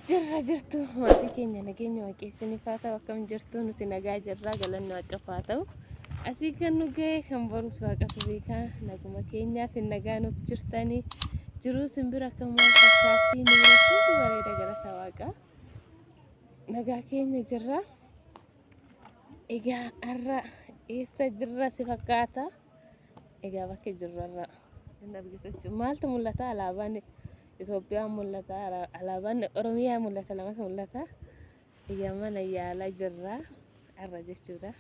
Jirra jirtu maatii keenya nageenya waaqeessiniif haa ta'u akkam jirtu nuti nagaa jirra galanni waaqaaf haa ta'u. Asii kan nu ga'e kan borus waaqatu beekaa naguma keenyaa sin nagaa nuuf jirtanii jiruu sin bira akka maal fakkaatti nu biratti hundi bareeda galata waaqa. Nagaa keenya jirra. Egaa har'a eessa jirra si fakkaata? Egaa bakka jirru har'a hin argitu jechuudha. Maaltu mul'ata? Alaabaan Itoophiyaa mul'ata, alaabaan Oromiyaa mul'ata, lamas mul'ata. Egaa mana yaalaa jirra har'a jechuudha.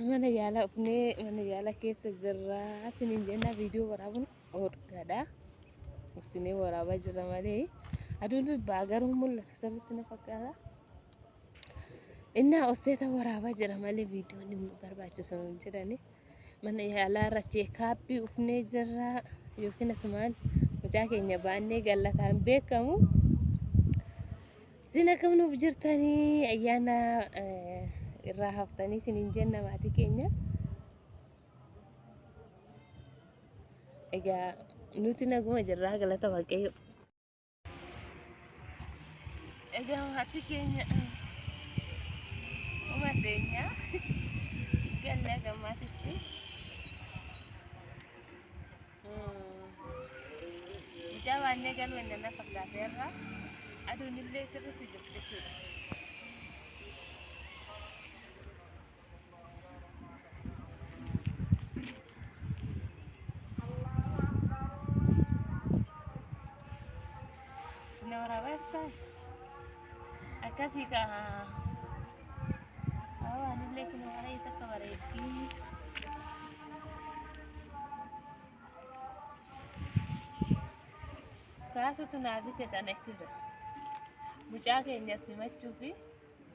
Mana yaalaa dhufnee mana yaalaa keessa jirra. Isiniin jenna viidiyoo waraabuun dhorkaadha. Ibsinee waraabaa jirra malee aduun ba'a garuu mul'atu sirriitti na fakkaata. Innaa osseeta waraabaa jira malee viidiyoon hin barbaachisu hin jirani. Mana yaalaa irra cheekaappii ufnee jirra yookiin asumaan mucaa keenya baannee gallataan beekamu. Isin akkam nuuf jirtanii ayyaana irraa haftanii isiniin jenna maatii keenya. Egaa nuti naguma jirraa galata waaqayyo. Egaa maatii keenya uma teenya galle gammaatitti. Mucaa baannee galuu inni na fakkaateerra aduun illee sirriitti jirti jechuudha. Nama waraabaa akkasii kaa ababaan illee kun baay'ee takka bareeddi. Kaasutu naa bite tana jechuudha. Mucaa keenya simachuu fi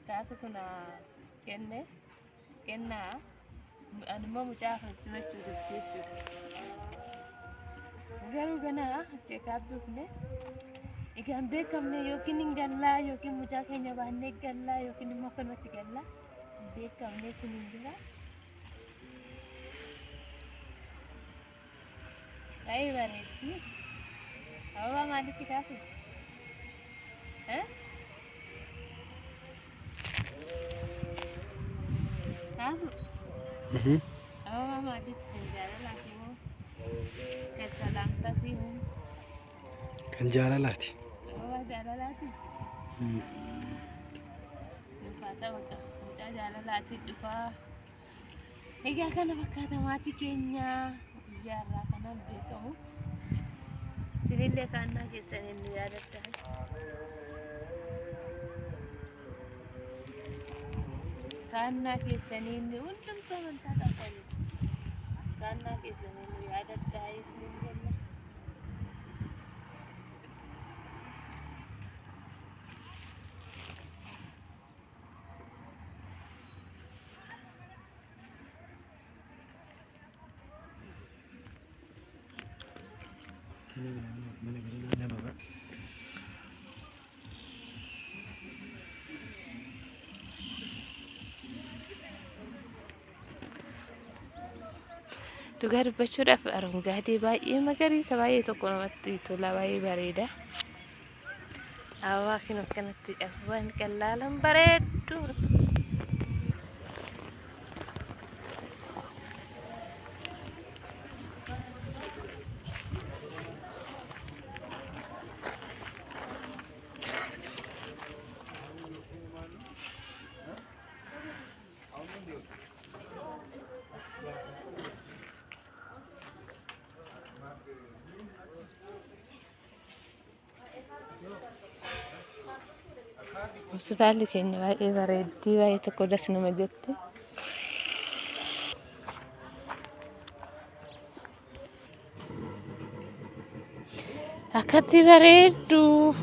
kaasutu naa kenne kennaa ani immoo mucaa kan simachuu dubbii jechuudha. Garuu ganaa cheekaappii dhufne egaa hin beekamne yookiin hin gallaa yookiin mucaa keenya baannee gallaa yookiin immoo akkanumatti gallaa hin beekamne isiniin jira. Baay'ee bareeddi. Ababaa maalitti kaasu? Eh? Kaasu? Ababaa maalitti kan jaalalaati moo? Kan salaamtaati moo? Kan jaalalaati. Ababaa jaalalaati? Ulfaata bakka mucaa jaalalaati dhufaa. Egaa kana fakkaata maatii keenya guyyaa irraa kanaan beekamu. Isinillee kaannaa keessaniin nu yaadadhaa. Kaannaa keessaniin hundumtuu amantaa qabdanii. Kaannaa keessaniin nu yaadadhaa isiniin jenna. Dhugaa dubbachuudhaaf arungaadee baay'ee magariisa baay'ee tokko namatti tola baay'ee bareeda. Ababaa kun akkanatti ababaan qallaalan bareeddu. Hospitaalli keenya baay'ee bareeddii baay'ee tokko das nama jetti. Akkatti bareeddu.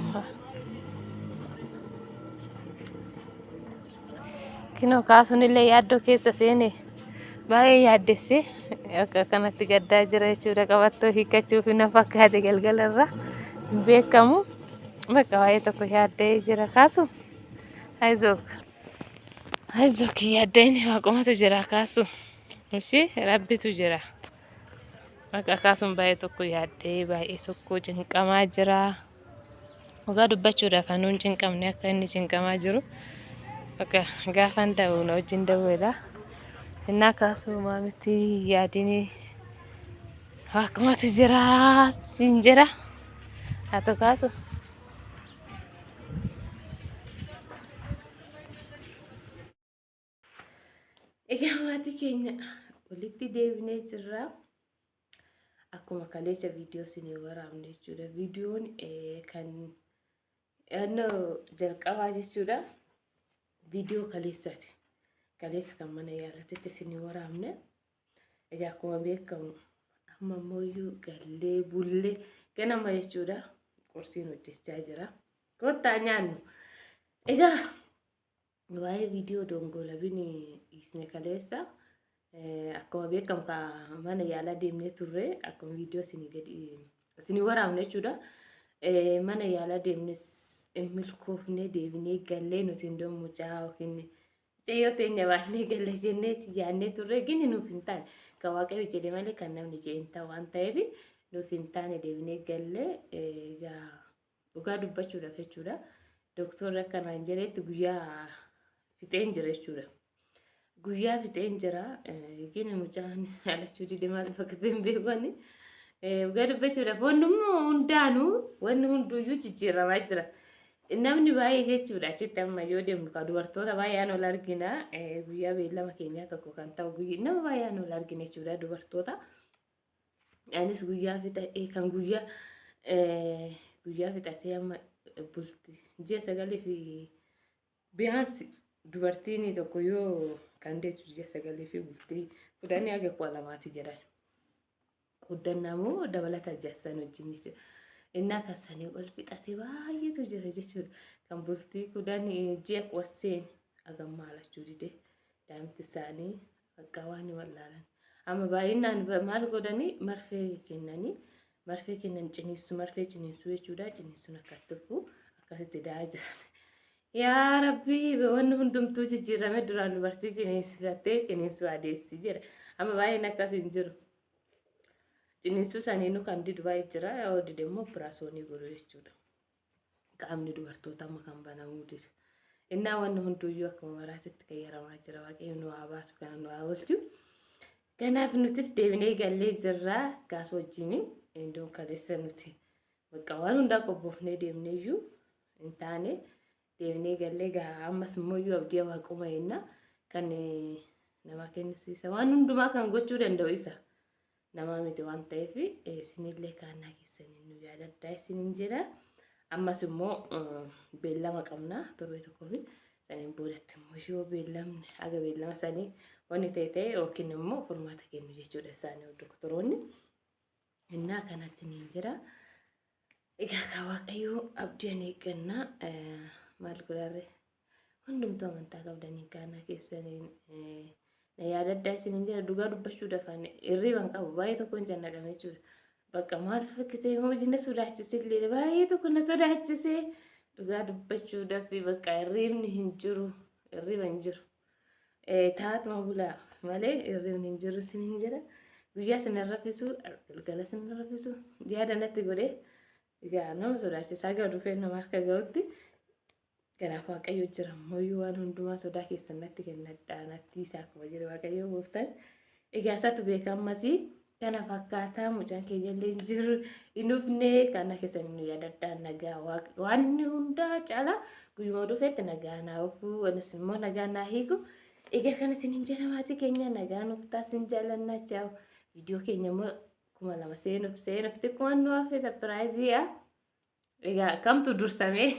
Kinoo kaasuun illee yaaddoo keessa seene baay'ee yaaddesse akka kanatti gaddaa jira jechuudha qabattoo hiikkachuuf na fakkaate galgala irra hin beekamu bakka baay'ee tokko yaadda'ee jira kaasu Ayzook Ayzook yaadda'in waaqumatu jira kaasu ishee rabbitu jira bakka kaasuun baay'ee tokko yaadda'ee baay'ee tokko cinqamaa jira. Dhugaa dubbachuudhaaf anuu hin cinqamne akka inni cinqamaa jiru. Bakka gaafan da'u na wajjin da'uudha. Innaa kaasuu maamitti yaadini akkumatu jira siin jira. Haa ta'u kaasu. Egaa maatii keenya walitti deebinee jirra. Akkuma kaleessa viidiyoo isinii waraabne jechuudha. Viidiyoon kan yaadnoo jalqabaa jechuudha. Viidiyoo kaleessaati. Kaleessa kan mana yaalatetti isinii waraabne. Egaa akkuma beekamu amma immoo gallee bullee ganama jechuudha. Qursiin hojjechaa jira. Kottaa nyaannu. Egaa waa'ee viidiyoo dongolabin dhiisne kaleessa akkuma beekamu ka mana yaalaa deemnee turre akkuma viidiyoo isinii gadi isinii waraabne jechuudha. Mana yaalaa deemnes hin milkoofne deebinee gallee nuti hin mucaa yookiin mucayyoo teenya baannee galle jennee yaadnee turre gini nuuf hin taane kan waaqayyo jedhe malee kan namni jedhe hin ta'u waan ta'eef nuuf hin taane deebinee gallee egaa dhugaa dubbachuudhaaf jechuudha. Doktorri akkanaan jedhetti guyyaa fixeen jira jechuudha. Guyyaa fixeen jira. Gini mucaan alachuu dide maal fakkaatee hin beeku. Dhugaa dubbachuudhaaf wannummoo hundaanuu wanni hunduyyuu jijjiiramaa jira. Namni baay'ee jechuudha achitti amma yoo deemnu kan dubartoota baay'een ol argina. Guyyaa beellama keenyaa tokko kan ta'u nama baay'een ol argina jechuudha dubartoota. Anis guyyaa fixadhee kan guyyaa guyyaa fixatee amma bulti ji'a sagalii fi biyaansi dubartiin tokko yoo kan deessu ji'a sagalii fi bultii 10 haga 12ti jedhan. Quddannaa immoo dabalata jassan wajjin jechuudha. Innaa kan sanii ol fixatee baay'eetu jira jechuudha. Kan bultii 10 ji'a qosseen hagammaa alachuu dide daa'imti isaanii bakka waan wallaalan. Amma baay'inaan maal godhanii marfee kennanii marfee kennan ciniinsu marfee ciniinsuu jechuudha. Ciniinsuun akka itti akkasitti da'aa jiran. Yaa Rabbi wanni hundumtuu jijjiirame duraan dubartii ciniinsifattee ciniinsuu adeessi jedha. Amma baay'een akkas hin jiru. Ciniinsuu saniinuu kan didu baay'ee jira. Yoo dide immoo opiraasoonii godhu jechuudha. Qaamni dubartoota amma kan banamuu dide. Innaa wanni hunduyyuu akkuma maraatitti qayyaramaa jira. Waaqayyo nu haa baasu kana nu haa oolchu. Kanaaf nutis deebinee gallee jirra. Gaas wajjin iddoon kaleessa nuti bakka waan hundaa qophoofnee deemnee iyyuu hin taane deebinee gallee gaa ammas immoo iyyuu abdii waaquma jenna kan namaa kennisiisa waan hundumaa kan gochuu danda'u isa namaa miti waan ta'eef isinillee kaannaa keessanii nu yaadaddaa isinin jedha. Ammas immoo beellama qabna torbee tokkoo fi saniin boodatti immoo yoo beellamni haga beellama sanii wanni ta'e ta'e yookiin immoo furmaata kennu jechuudha isaanii doktoroonni. Innaa kana isiniin jedha. Egaa kan Waaqayyoo abdiin eeggannaa maal godhaarre hundumtuu amantaa qabdanii kaanaa keessaniin na yaadaddaa isiniin jedha. Dhugaa dubbachuudhaaf ani hirriba hin qabu baay'ee tokko hin jannaqame jechuudha. Bakka maal fakkatee hojii na sodaachise illee baay'ee tokko na sodaachise dhugaa dubbachuudhaaf bakka hirribni hin jiru hirriba hin jiru. Taatuma bulaa malee hirribni hin jiru isiniin jedha. Guyyaa isin raffisu galgala isin raffisu yaada natti godhee egaa nama sodaachisa haga dhufee nama harka ga'utti. Kanaaf Waaqayyo jira ammayyuu waan hundumaa sodaa keessan natti kennadhaa natti isaa akkuma jedhe Waaqayyo gooftaan. Egaa isatu beeka ammasii kana fakkaataa mucaan keenya illee hin jiru hin dhufne kana keessan nu yaadadhaa nagaa waan hundaa caalaa guyyuma dhufetti nagaa naa ofu anis immoo nagaa naa hiiku. Egaa kana isiniin jedha maatii keenya nagaa nuuf taasisin jaallannaa chaawu. Viidiyoo keenya immoo 2000 seenuuf seenuuf xiqqoo nu hafe surprise. Egaa kamtu dursamee